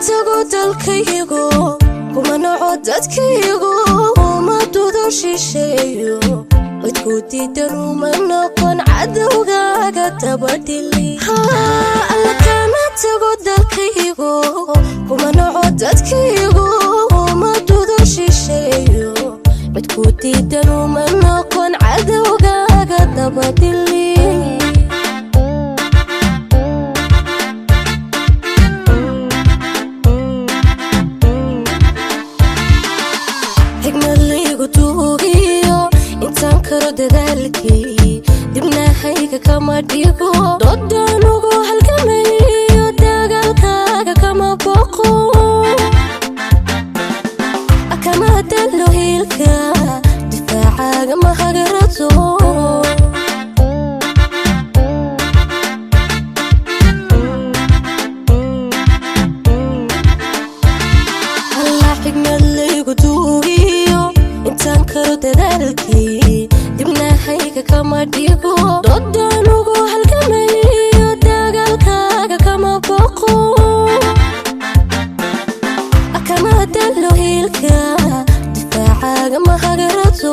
Tago dalkaygo, kuma noco dadkaygo, uma dudo shisheeyo, cidku diidan uma noqon cadowgaaga dabadhili. Alla, kama tago dalkaygo, kuma noco dadkaygo, uma dudo shisheeyo, cidku diidan uma noqon cadowgaaga dabadhili. Xigmad laygu duugiyo intaan karo dadaalkii, dibnahayga kama dhigo, dodaan ugu halgamayo, dagaalkaaga kama boqo, kama dalo hiilka, difaacaaga ma hagarato. Alla, xigmad laygu duugiyo intaan karo dadaalkii, dibnahayga kama dhigo, dodaan ugu halgamayo, dagaalkaaga kama boqo, kama dalo hiilka, difaacaaga ma hagarato.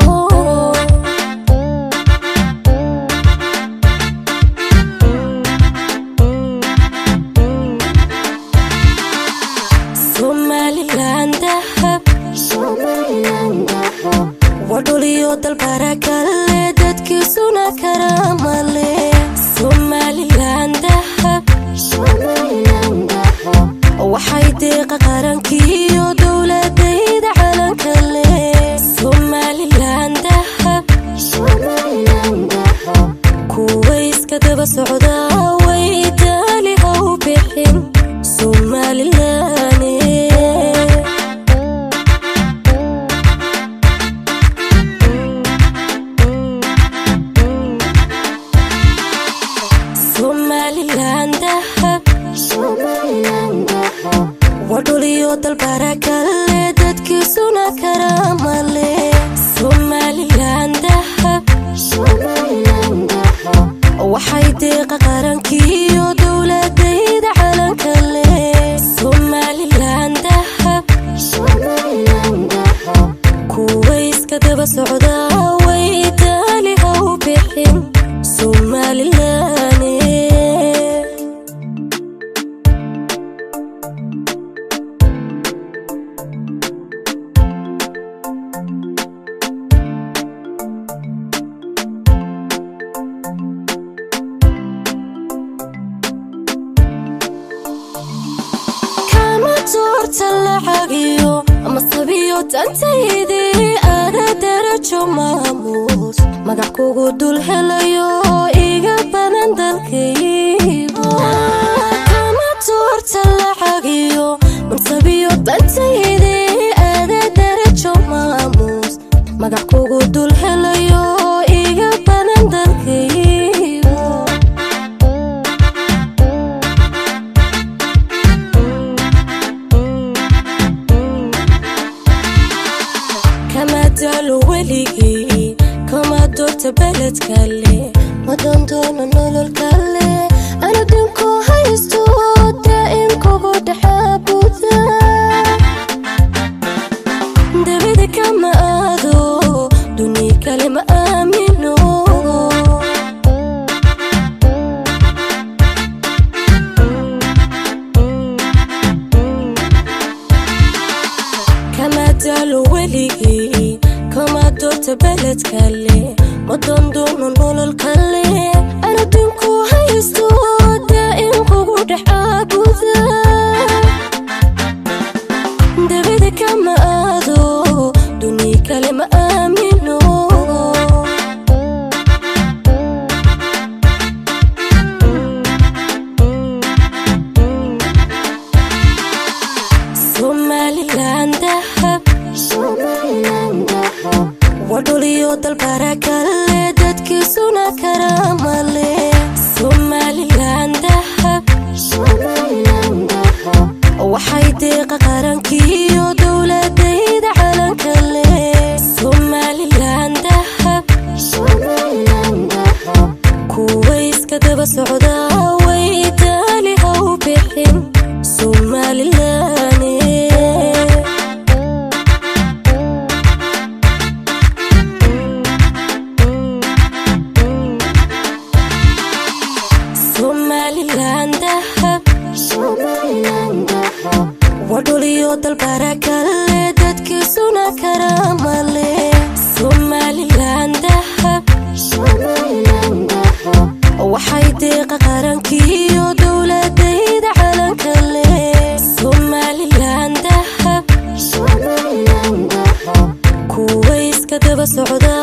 Somaliland dahab, waa dhul iyo dal barakale, dadkiisuna karaamale. Somaliland dahab, waxay deeqa qarankiiyo dowladayda calanka leh. Somaliland dahab, kuwa iska daba socdaa way daali, ha u bixin Somaliland. Somaliland dahab, waa dhul iyo dal barakale, dadkiisuna karaamale. Somaliland dahab, waxay deeqa qarankiiyo dowladayda calanka leh. Somaliland dahab, kuwa iska daba socdaa way daali, ha u bixin Somaliland. Kama doorta lacagiyo masabiyo dantaydii, ada darajo maamuus magac kugu dul helayo iga badan dalkaygo. Kama doorta lacagiyo mansabiyo dantaydii, ada darajo maamuus magac kugu dul helayo iga badan dalkaygo. Kama daalo weligii, kama doorta beled kale, ma doondoono nolol kale, ana dinku haysto daa'im kugu dhexaabuda, dabada kama aado, duni kale ma aamino. Kama daalo weligii, kama doorta beled kale, ma doondoono nolol kale, ana dinku haysto daa'im kugu dhex caabuda, dabada kama aado, duni kale ma aamino. Somaliland dahab, waa dhul iyo dal barakale, dadkiisuna karaamale. Somaliland dahab, waxay deeqa qarankiiyo dowladayda calanka leh. Somaliland dahab, kuwa iska daba socdaa way daali, ha u bixin. Somalilan. Somalilan dahab, waa dhul iyo dal barakale, dadkiisuna karaamale. Somalilan dahab, waxay deeqa qarankiiyo dowladayda calanka leh. Somalilan dahab, kuwa iska daba socda.